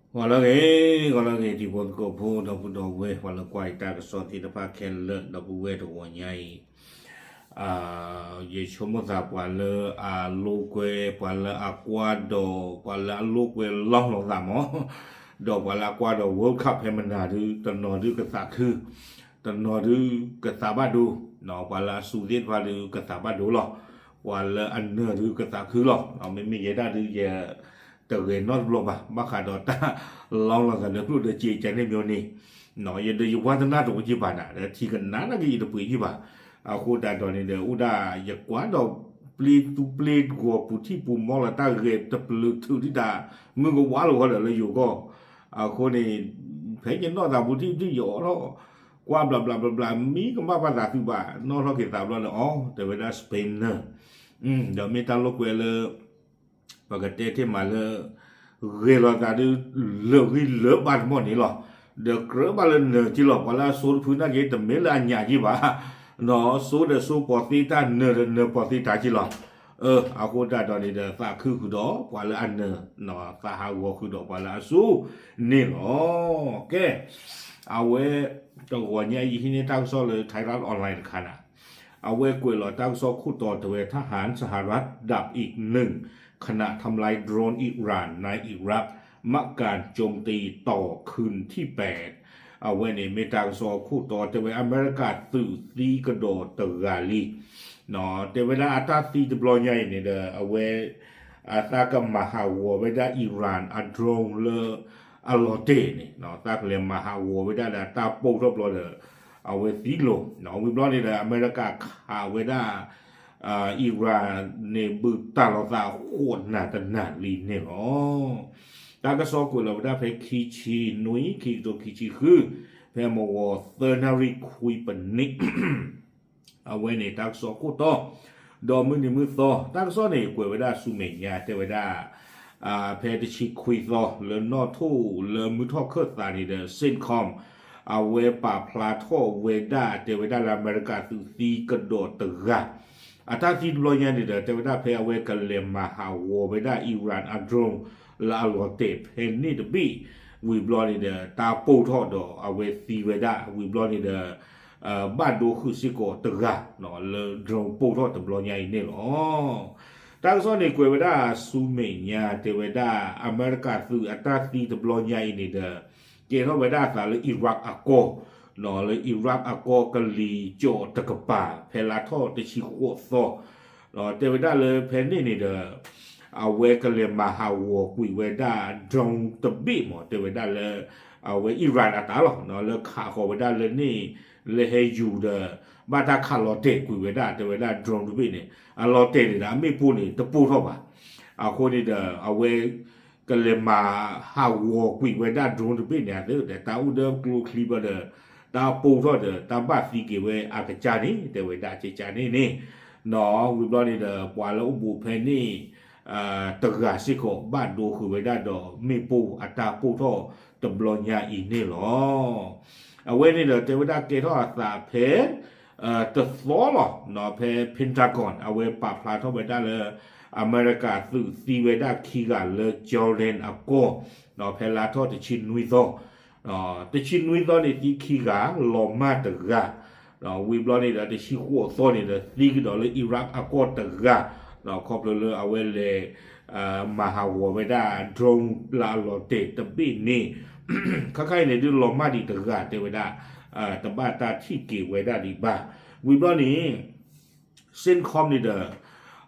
ဂီၤလၢအဂ့ၤ, ဂီၤလၢအဂ့ၤ တံၤဖိသကိးဖိ ဒီပုၢ်ဒီဝဲၢ် ပှၤလၢကွၢ်ယတၢ်ကစီၣ်သ့ၣ်တဖၣ်ခဲလၢာ် ဒီပုၢ်ဝဲၢ်တဂီၤညါအံၤ, ယဆိကမိၣ်သးပှၤလၢအလိာ်ကွဲ ပှၤလၢအကွၢ်ဒီး ပှၤလၢအလိာ်ကွဲလီၤလိာ်သးမး, ဒီးပှၤလၢအကွၢ်ဒီး World Cup ဖဲမနၤဒု တနီၤဒုကသးခု, တနီၤဒုကသးဘၣ်ဒိ, ပှၤလၢအစူၤသ့ၣ်တဖၣ်ဒုကသးဘၣ်ဒိလီၤ, ပှၤလၢအနၢၤဒုကသးခုလီၤ. မ့မ့ၢ်ယဲဒၣ်ဒုယ တဂဲၤနီတဘျီဘၣ်, ဘၣ်ဃးဒီးတၢ်လီၤလိာ်သးလၢကျိၣ်ဒီးစ့ကန့ၣ်မ့ၢ်န့ၣ်, ယဒီးယဝါသနၣ်တအိၣ်က့ဘၣ်နၤ ဒီးထံၣ်ကနၣ်နာ်က့ယတပှ့ၤယုၢ်ဘၣ်. အဃိသတးဒီးန့ၣ်ဒီး အိၣ်ဒၣ်ယကွၢ်ဒီး ပျ့ၤသူပျ့ၤဂီၤ ပူၤထံၣ်ပူၤမီလီၤ တၢ်ဂဲၤတပျုာ်ထုးဒံးတၢ် မုၢ်ကဝါလီၤဃီဒီးလၢယိၤကီၢ်, အဃိန့ၣ် ဖဲယနီၢ်သးပူၤထံၣ်ထံၣ်ယအီၣ်ထီၣ် ကွၢ်ဘျးဘျးဘျးဘျး မံကမၣ်ပာ်သးသုဘၣ် နီၣ်ထီၣ်က့ၤသးဘျီလၢအီၤ တဲဝဲဒၣ် Spain နၢၤ, ဒီးမ့ၢ်တၢ်လိာ်ကွဲလၢ ပကတဲတ့ၢ်မးလၢ ဂဲၤလိာ်သးဒု လၢာ်ဂံၢ်လၢာ်ဘါတမီၢ်န့ၣ်လီၤ. ဒီးကြၢးဘၣ်လၢနၢၤက့လီၤ ပှၤလၢအစိတဖုနာ်က့ တမ့ၢ်လၢအညၣ်က့ဘၣ်, စိဒီးစိပီၤသ့တၢ် နၢၤဒီးနၢၤပီၤသ့တၢ်က့လီၤ. အဃိသတးဒီးန့ၣ်ဒီး သးခုဃုာ်ဒီးပှၤလၢအနၢၤ, သးဟးဂီၤဃုာ်ဒီးပှၤလၢအစိန့ၣ်လီၤ. ကဲ အဝဲ တဂီၤညါအံၤဟံးန့ၢ်တၢ်ကစီၣ်လၢ Thairath Online တခါနၤ အဝဲကွဲးလီၤတၢ်ကစီၣ်ခိၣ်တီတဲဝဲ ทหารสหรัฐดับอีกหนึ่งขณะทำลายโดรนอิหร่านในอิรัก มะกานโจมตีต่อคืนที่แปด အဝဲန့ၣ်မ့ၢ်တၢ်ကစီၣ်ခိၣ်တီတဲဝဲ အမဲရကၤသုးသံကဒီးတဂၤလံ. တဲဝဲဒၣ်အတၢ်သံတဘျီညါအံၤန့ၣ်ဒီး အဝဲ အသးကမၤဟးဂီၤဝဲဒၣ် Iran အ drone လၢအလီၤတဲာ်န့ၣ် သးကလဲၤမၤဟးဂီၤဝဲဒၣ်ဒီးတၢ်ပိၢ်ထီၣ်ဘျီဒီး အဝဲသံလိာ် ဝံၤဘျီန့ၣ်ဒီး အမဲရကၤခးဝဲဒၣ် Iran န့ၣ် ဘုးတၢ်လီၤသးဃိးနၢ်တနၢ်လံန့ၣ်လီၤ. တၢ်ကစီၣ်ကွဲးလီၤဝဲဒၣ်ဖဲခံဆံနွံ ခံကထိခံဆံဃု ဖဲမုၢ်ဂီၤသၢနၣ်ရံၣ်ခွံပနံး အဝဲန့ၣ်တၢ်ကစီၣ်ခိၣ်တီ ဒီးမုၢ်နံၤမုၢ်သီ တၢ်ကစီၣ်န့ၣ်ကွဲးဝဲဒၣ်ဆူမဲာ်ညါတဲဝဲဒၣ် ဖဲတဆံခွံသီ လၢနီၣ်ထိၣ်လၢမုၢ်ထီၣ်ခၢၣ်သးန့ၣ်ဒီး CENTCOM အဝဲပာ်ဖျါထီၣ်ဝဲဒၣ် တဲဝဲဒၣ်လၢအမဲရကၤသုးသံကဒီးတဂၤ အတၢ်သံတဘျီညါန့ၣ်ဒီး တဲဝဲဒၣ်ဖဲအဝဲကလဲၤမၤဟးဂီၤဝဲဒၣ် Iran အ drone လၢအလီၤတဲာ်ဖဲန့ၣ်တဘ့ၣ် ဝံၤဘျီန့ၣ်ဒီး တၢ်ပိၢ်ထီၣ်ဒီးအဝဲသံဝဲဒၣ် ဝံၤဘျီန့ၣ်ဒီး ဘၣ်ဒိဃုာ်စ့ၢ်ကီးတဂၤ လၢ drone ပိၢ်ထီၣ်တဘျီညါအံၤန့ၣ်လီၤ. တၢ်ကစီၣ်န့ၣ်ကွဲးဝဲဒၣ်ဆူမဲာ်ညါ တဲဝဲဒၣ် အမဲရကၤသုးအတၢ်သံတဘျီညါအံၤန့ၣ်ဒီး ကဲထီၣ်ဝဲဒၣ်အသးလၢ Iraq အကီၢ် လၢ Iraq အကီၢ်ကလံၤကၠီၤတကပၤ ဖဲလါထီၣ်တဆံဃိးသီ တဲဝဲဒၣ်လၢဖဲန့ၣ်န့ၣ်ဒီး အဝဲကလဲၤမၤဟးဂီၤကွံာ်ဝဲဒၣ် drone တဘ့ၣ်မး တဲဝဲဒၣ်လၢ အဝဲ Iran အတၢ်လီၤ လၢခးဃီၤဝဲဒၣ်လၢန့ၣ် လၢဟဲယူၤဒီး ဘၣ်တၢ်ခးလီၤတဲာ်ကွံာ်ဝဲဒၣ် တဲဝဲဒၣ် drone တဘ့ၣ်န့ၣ် အလီၤတဲာ်န့ၣ်ဒီး အမ့ၣ်ပိၢ်န့ၣ် တပိၢ်ထီၣ်ဘၣ်. အဃိန့ၣ်ဒီး အဝဲ ကလဲၤမၤဟးဂီၤကွံာ်ဝဲဒၣ် drone တဘ့ၣ်န့ၣ် အသ့ဒီး တၢ်အိၣ်ဒီးကျိချံဘျီဒီး တၢ်ပိၢ်ထီၣ်ဒီး တၢ်ဘၣ်သံက့ၤဝဲအကစၢ်န့ၣ် တဲဝဲဒၣ်ကကန့ၣ်န့ၣ် နီၢ် ဝံၤဘျီန့ၣ်ဒီး ပှၤလၢအိၣ်ဘူးဖဲန့ၣ် တဂၤစ့ၢ်ကီး ဘၣ်ဒိဃုာ်ဝဲဒၣ်ဒီး မ့ၣ်ပိၢ်အတၢ်ပိၢ်ထီၣ်တဘျီညါအံၤန့ၣ်လီၤ. အဝဲန့ၣ်ဒီး တဲဝဲဒၣ်ကဲထီၣ်အသးဖဲ တသီလီၤ ဖဲ Pentagon အဝဲပာ်ဖျါထီၣ်ဝဲဒၣ်လၢ အမဲရကၤသုးသံဝဲဒၣ်ခံဂၤလၢ Jordan အကီၢ် ဖဲလါထီၣ်တဆံနွံသီ တဆံနွံသီန့ၣ်သံခံဂၤ လီၤမၢ်တဂၤ ဝံၤဘျီန့ၣ်ဒီး တဆံဃိးသီန့ၣ်ဒီး သံကဒီးလၢ Iraq အကီၢ်တဂၤ ခီဖျိလၢအဝဲလဲၤ မၤဟးဂီၤဝဲဒၣ် drone လၢအလီၤတဲာ်တဘ့ၣ်န့ၣ် ခါခါအံၤန့ၣ်ဒုးလီၤမၢ်ဒံးတဂၤတဲဝဲဒၣ် တဘၣ်တၢ်ထံၣ်က့ၤဝဲဒၣ်ဒံးဘၣ်. ဝံၤဘျီန့ၣ် CENTCOM န့ၣ်ဒီး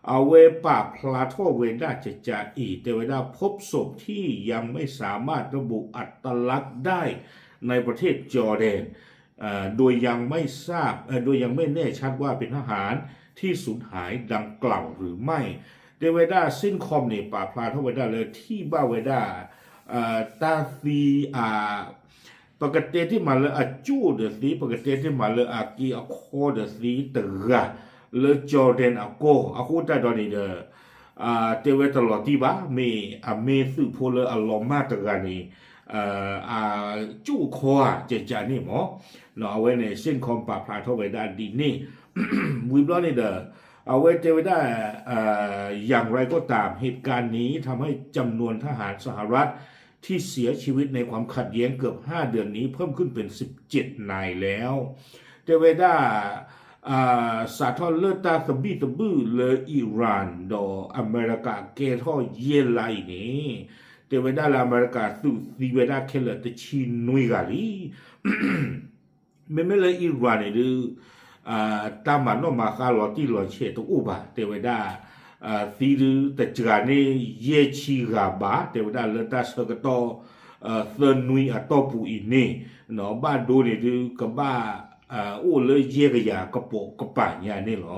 အဝဲပာ်ဖျါထီၣ်ဝဲဒၣ်ကကအံၤ တဲဝဲဒၣ် พบศพที่ยังไม่สามารถระบุอัตลักษณ์ได้ในประเทศจอร์แดน โดยยังไม่ทราบ โดยยังไม่แน่ชัดว่าเป็นทหารที่สูญหายดังกล่าวหรือไม่ တဲဝဲဒၣ် CENTCOM န့ၣ် ပာ်ဖျါထီၣ်ဝဲဒၣ်လၢထံၣ်ဘၣ်ဝဲဒၣ် တၢ်သံအ ပကတဲတ့ၢ်မးလၢအကၠိၣ်ဒီးသ့ ပကတဲတ့ၢ်မးလၢအက့အခီဒီးသ့တဂၤ လၢ Jordan အကီၢ်အဃိတၢ်ဒီးန့ၣ်ဒီး တဲဝဲတလီၤတံၢ်ဘၣ် မ့ၢ်အမ့ၢ်သုးဖိလၢအလီၤမၢ်တဂၤန့ၣ် အကၠိၣ်ခီဧါ ကကန့ၣ်မး အဝဲန့ၣ် CENTCOM ပာ်ဖျါထီၣ်ဝဲဒၣ်ဒ်န့ၣ် ဝံၤဘျီန့ၣ်ဒီး အဝဲတဲဝဲဒၣ် อย่างไรก็ตาม เหตุการณ์นี้ทำให้จำนวนทหารสหรัฐ ที่เสียชีวิตในความขัดแย้งเกือบห้าเดือนนี้เพิ่มขึ้นเป็นสิบเจ็ดนายแล้ว တဲဝဲဒၣ် စးထီၣ်လၢတၢ်သဘံၣ်သဘုၣ်လၢ Iran ဒီးအမဲရကၤကဲထီၣ်ယဲၢ်လါအံၤန့ၣ် တဲဝဲဒၣ်လၢအမဲရကၤသုးသံဝဲဒၣ်ခဲလၢာ်တဆံနွံဂၤလံ မ့မ့ၢ်လၢ Iran န့ၣ်ဒုး တၢ်မၤနီၣ်မၤဃါလီၤတံၢ်လီၤဆဲးတအိၣ်ဘၣ် တဲဝဲဒၣ် သံဒုးတစှၤန့ၢ်ယဲၢ်ဆံဂၤဘၣ် တဲဝဲဒၣ်လၢတၢ်ဆၢကတီၢ် သၢနွံအတီၢ်ပူၤအံၤန့ၣ် ဘၣ်ဒိန့ၣ်ဒုးကဘၣ် အိၣ်လၢယဲၢ်ကယၤကပိာ်ကပၤညါန့ၣ်လီၤ.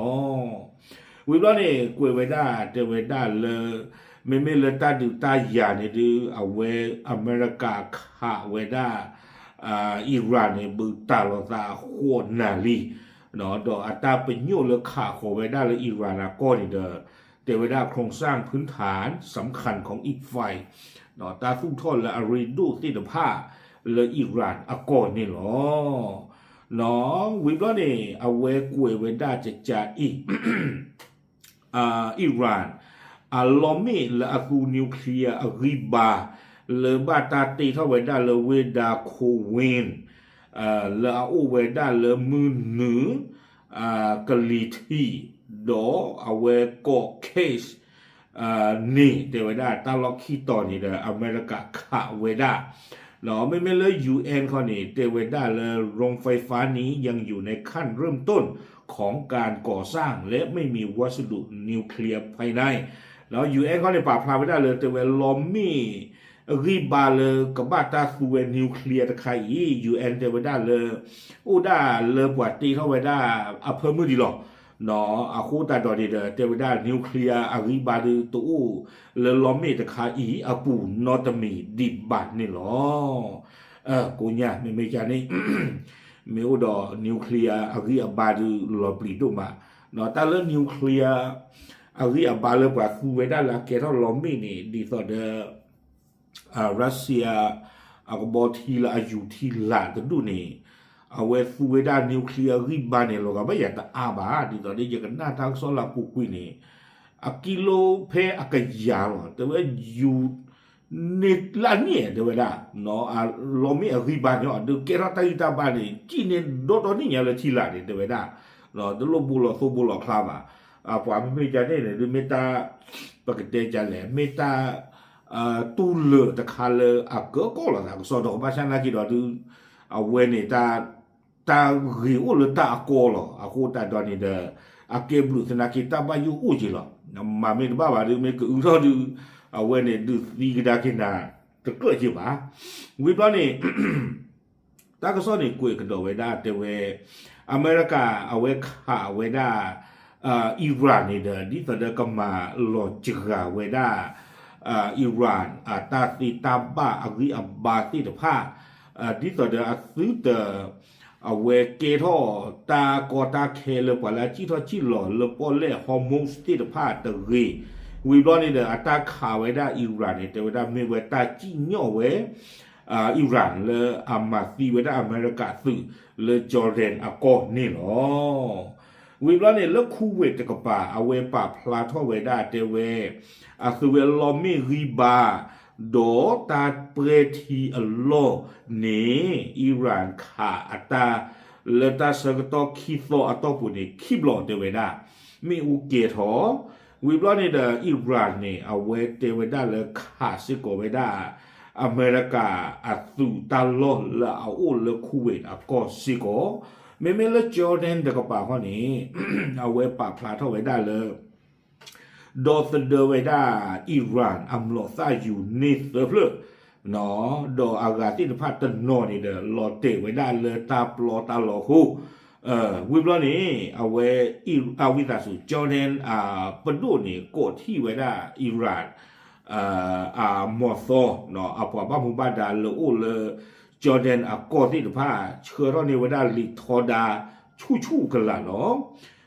ဝံၤဘျီန့ၣ် ကွဲးဝဲဒၣ် တဲဝဲဒၣ်လၢ မ့မ့ၢ်လၢတၢ်ဒုးတၢ်ယၤန့ၣ်ဒုး အဝဲအမဲရကၤခးဝဲဒၣ် Iran န့ၣ် ဘုးတၢ်လီၤသးအဃိးနၤလံ ဒီးအတၢ်ပညိၣ်လၢခးဃီၤဝဲဒၣ်လၢ Iran အကီၢ်န့ၣ်ဒီး တဲဝဲဒၣ် โครงสร้างพื้นฐานสำคัญของอีกฝ่าย တၢ်သူၣ်ထီၣ်လၢအရ့ဒိၣ်သ့ၣ်တဖၣ်လၢ Iran အကီၢ်န့ၣ်လီၤ. ဝံၤဘျီန့ၣ် အဝဲကွဲးဝဲဒၣ်ကကးအံၤ Iran အလီၢ်မ့ၣ်လၢအသူ nuclear အဂံၢ်ဘါ လၢဘၣ်တၢ်တ့ထီၣ်ဝဲဒၣ်လၢဝ့ၢ်ဒၢ Kowloon လၢအအိၣ်ဝဲဒၣ်လၢမုၢ်နုာ် ကလံၤထံး ဒီးအဝဲကီး Kursk န့ၣ် တဲဝဲဒၣ်တၢ်လီၢ်ခံတီၤန့ၣ်ဒီး အမဲရကၤခးဝဲဒၣ် ဒီးမ့မ့ၢ်လၢ ယူဢၢၣ်ခီန့ၣ် တဲဝဲဒၣ်လၢ โรงไฟฟ้านี้ยังอยู่ในขั้นเริ่มต้นของการก่อสร้างและไม่มีวัสดุนิวเคลียร์ภายใน ဒီး ယူဢၢၣ်ခီန့ၣ် ပာ်ဖျါဝဲဒၣ်လၢ တဲဝဲလီၢ်မ့ၣ် အဂံၢ်ဘါလၢကဘၣ်တၢ်သူဝဲ nuclear တခါအံၤ ယူၢ်အဲၣ် တဲဝဲဒၣ်လၢ အိၣ်ဒၣ်လၢပှၤတ့ထီၣ်ဝဲဒၣ်အဖၢမုၢ်ဒံးလီၤ. အဃိသတးဒီးန့ၣ်ဒီး တဲဝဲဒၣ် nuclear အဂံၢ်ဘါဒုးတအိၣ်လၢလီၢ်မ့ၣ်တခါအံၤအပူၤနီတမံၤဒံးဘၣ်န့ၣ်လီၤ. ကိးညါ မ့မ့ၢ်ကန့ၣ် မ့ၢ်အိၣ်ဒီး nuclear အဂံၢ်အဘါဒုးလီၤပျံၤဒိၣ်မး, တၢ်လၢ nuclear အဂံၢ်အဘါလၢပှၤသူဝဲဒၣ်လၢအကဲထီၣ်လီၢ်မ့ၣ်န့ၣ် ဒ်သိးဒီး Russia အကဘီထံလၢအယူၤထံလာ်တဒူၣ်န့ၣ် အဝဲသူဝဲဒၣ် nuclear အဂံၢ်ဘါန့ၣ် လီၤဂာ်ဘၣ်ယၤတအါဘၣ်, ဒ်သိးဒီးယကနၣ်တၢ်ကစီၣ်လၢအပူၤကွံာ်န့ၣ် အကံလိဖဲအကယၤလီၤ, တဲဝဲယူၤ န့ၢ်လၢန့ၣ် တဲဝဲဒၣ် လီၢ်မ့ၣ်အဂံၢ်ဘါန့ၣ် အဒုးကဲထီၣ်တၢ်ဂံၢ်တၢ်ဘါန့ၣ် ကံၣ်န့ၢ်ဒီတီနံၣ်ညါလၢထံလာ်န့ၣ် တဲဝဲဒၣ် တလိၣ်ဘိလီၤသိဘိလီၤချါဘၣ်. ပှၤမ့မ့ၢ်ကန့ၣ်န့ၣ် ဒုးမ့ၢ်တၢ် ပကတဲကလဲၣ် မ့ၢ်တၢ် တူၢ်လိာ်တခါလၢအကၢကီၢ်လိာ်သးကစီဒီး ဘၣ်ဆၣ်နာ်က့ဒီးဒုး အဝဲန့ၣ် တၢ်ဂ့ၤအိၣ်လၢတၢ်အကီလီၤ. အဃိသတးဒီးန့ၣ်ဒီး အကဲဘျုးသနာ်က့တၢ်ဘၣ်ယိၣ်အိၣ်က့ၤလီၤ. မၤမ့ၢ်တဘၣ်ဘၣ်ဒုး မ့ၢ်ကအုထီၣ်ဒုး အဝဲန့ၣ်ဒုးသံကဒါက့ၤနၤ တကြၢးက့ၤဘၣ်. ဝံၤဘျီန့ၣ် တၢ်ကစီၣ်န့ၣ်ကွဲးကဒီးဝဲဒၣ်တဲဝဲ အမဲရကၤအဝဲခးဝဲဒၣ် Iran န့ၣ်ဒီး ဒ်သိးဒီးကမၤလီၤစှၤဝဲဒၣ် Iran အတၢ်သ့တၢ်ဘၣ်အဂံၢ်အဘါသ့ၣ်တဖၣ် ဒ်သိးဒီးအသုတ အဝဲကဲထီၣ်တၢ်ကီတၢ်ခဲလၢပှၤလၢအစံၣ်ထီၣ်စံၣ်လီၤလၢပီၣ်လဲၣ် Hormuz သ့ၣ်တဖၣ်တဂ့ၤ. ဝံၤဘျီန့ၣ်ဒီး အတၢ်ခးဝဲဒၣ် Iran န့ၣ် တဲဝဲဒၣ်မ့ၢ်ဝဲတၢ်စံၣ်ညီၣ်ဝဲ Iran လၢအမၤသံဝဲဒၣ်အမဲရကၤသုးလၢ Jordan အကီၢ်န့ၣ်လီၤ. ဝံၤဘျီန့ၣ် လၢ Kuwait တကပၤ အဝဲပာ်ဖျါထီၣ်ဝဲဒၣ်တဲဝဲ အသုဝဲလီၢ်မ့ၣ်ဂံၢ်ဘါ ဒီးတၢ်ပှဲၤထံအလီၢ်န့ၣ် Iran ခးအတၢ် လၢတၢ်ဆၢကတီၢ်ခံသီအတီၢ်ပူၤန့ၣ် ခံဘျီတဲဝဲဒၣ် မ့ၣ်အူကဲထီၣ် ဝံၤဘျီန့ၣ်ဒီး Iran န့ၣ် အဝဲတဲဝဲဒၣ်လၢခးစ့ၢ်ကီးဝဲဒၣ် အမဲရကၤအသုးတၢ်လီၢ်လၢအအိၣ်လၢ Kuwait အကီၢ်စ့ၢ်ကီး, မ့မ့ၢ်လၢ Jordan တကပၤဃီန့ၣ် အဝဲပာ်ဖျါထီၣ်ဝဲဒၣ်လၢ ဒီသဒၢဝဲဒၣ် Iran အမျိာ်သၣ်ယူၤန့ၢ်သၢဖျၢၣ် ဒီးအဂၤသ့ၣ်တဖၣ်တနီၤန့ၣ်ဒီး လီၤတဲာ်ဝဲဒၣ်လၢတၢ်ပျီတၢ်လီၤဟိ ဝံၤဘျီန့ၣ် အဝဲ အဝံသးစူၤ Jordan အပဒိၣ်န့ၣ် ကိးထီၣ်ဝဲဒၣ် Iran အမီၤသီ အပှၤဘၣ်မူဘၣ်ဒါလၢအိၣ်လၢ Jordan အကီၢ်သ့ၣ်တဖၣ် ဆှၢထီၣ်န့ၢ်ဝဲဒၣ်လံာ်ထီဒါဆူၣ်ဆူၣ်ကလာ်လီၤ.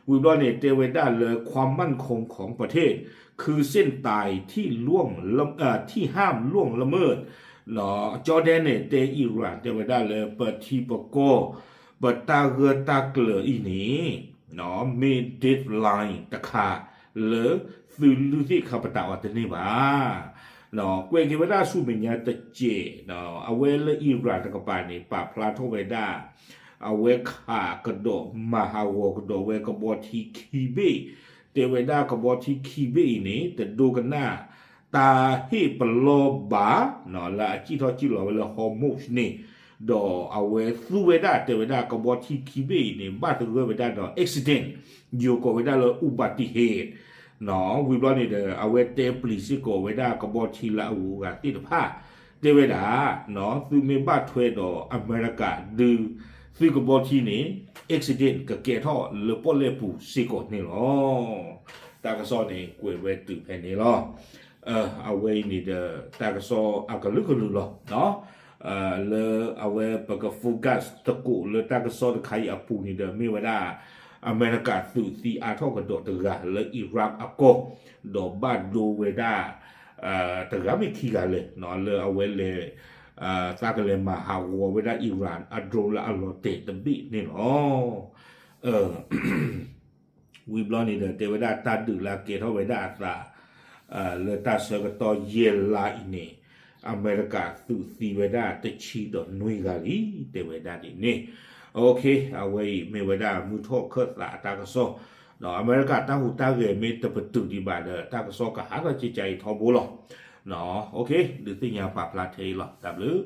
ဝံၤဘျီန့ၣ် တဲဝဲဒၣ်လၢ ความมั่นคงของประเทศ คือเส้นตายที่ล่วงละ- เอ่อ ที่ห้ามล่วงละเมิด Jordan န့ၣ် တဲ Iran တဲဝဲဒၣ်လၢ ပထံပကီၢ် ပတၢ်ဂၢၢ်တၢ်ကျၢၤအံၤန့ၣ် မ့ၢ် deadline တခါ လၢသုလုၢ်သ့ၣ်ခါပတာ်အီၤတန့ၢ်ဘၣ်. ကွဲးက့ၤဝဲဒၣ်ဆူမဲာ်ညါတစဲး, အဝဲလၢ Iran တကပၤန့ၣ် ပာ်ဖျါထီၣ်ဝဲဒၣ် အဝဲခးကဒီးမၤဟးဂီၤကဒီးဝဲကဘီထံခံဘ့ၣ်, တဲဝဲဒၣ်ကဘီထံခံဘ့ၣ်အံၤန့ၣ် တဒိကနၣ်တၢ်ဟ့ၣ်ပလီၢ်ဘၣ် လၢအစံၣ်ထီၣ်စံၣ်လီၤဝဲလၢ Hormuz န့ၣ်, ဒီးအဝဲသူဝဲဒၣ် တဲဝဲဒၣ်ကဘီထံခံဘ့ၣ်အံၤန့ၣ် ဘၣ်သဂၢၢ်ဝဲဒၣ်ဒီး accident, ယိၤကိးဝဲဒၣ်လၢ อุบัติเหตุ ဝံၤဘျီန့ၣ်ဒီး အဝဲတဲပျံၤစ့ၢ်ကီးဝဲဒၣ်ကဘီထံလၢအဂုၤအဂၤသ့ၣ်တဖၣ်, တဲဝဲဒၣ် သုမ့ၢ်ဘၣ်ထွဲဒီးအမဲရကၤဒုး သုကဘီထံန့ၣ် accident ကကဲထီၣ်လၢပီၣ်လဲၣ်ပူၤစ့ၢ်ကီးန့ၣ်လီၤ. တၢ်ကစီၣ်န့ၣ်ကွဲးဝဲတုၤဖဲန့ၣ်လီၤ. အဝဲအံၤန့ၣ်ဒီး တၢ်ကစီၣ်အကလုာ်ကလုာ်လီၤ. လၢအဝဲပက focus သကိးလၢတၢ်ကစီၣ်တခါအံၤအပူၤန့ၣ်ဒီး မ့ၢ်ဝဲဒၣ် အမဲရကၤသုးသံအါထီၣ်ကဒီးတဂၤလၢ Iraq အကီၢ်, ဒီးဘၣ်ဒိဝဲဒၣ် တဂၤမ့ၢ်ခံဂၤလဲၣ် လၢအဝဲလဲၤ သးကလဲၤမၤဟးဂီၤဝဲဒၣ် Iran အ drone လၢအလီၤတဲာ်တဘ့ၣ်န့ၣ်လီၤ. ဝံၤဘျီန့ၣ်ဒီး တဲဝဲဒၣ်တၢ်ဒုးလၢအကဲထီၣ်ဝဲဒၣ်အသး လၢတၢ်ဆၢကတီၢ်ယဲၢ်လါအံၤန့ၣ် အမဲရကၤသုးသံဝဲဒၣ်တဆံဒီးနွံဂၤလံ တဲဝဲဒၣ်ဒ်န့ၣ်. အဝဲအံၤမ့ၢ်ဝဲဒၣ်မုၢ်ထီၣ်ခၢၣ်သးအတၢ်ကစီၣ်, ဒီးအမဲရကၤတၢ်ဟူးတၢ်ဂဲၤမ့ၢ်တပတုာ်ဒံးဘၣ်ဒီး တၢ်ကစီၣ်ကဟးထီၣ်ကကါအံၤထီဘိလီၤ. ဒုးသ့ၣ်ညါပာ်ဖျါထဲအံၤလီၤ. တၢ်ဘျုး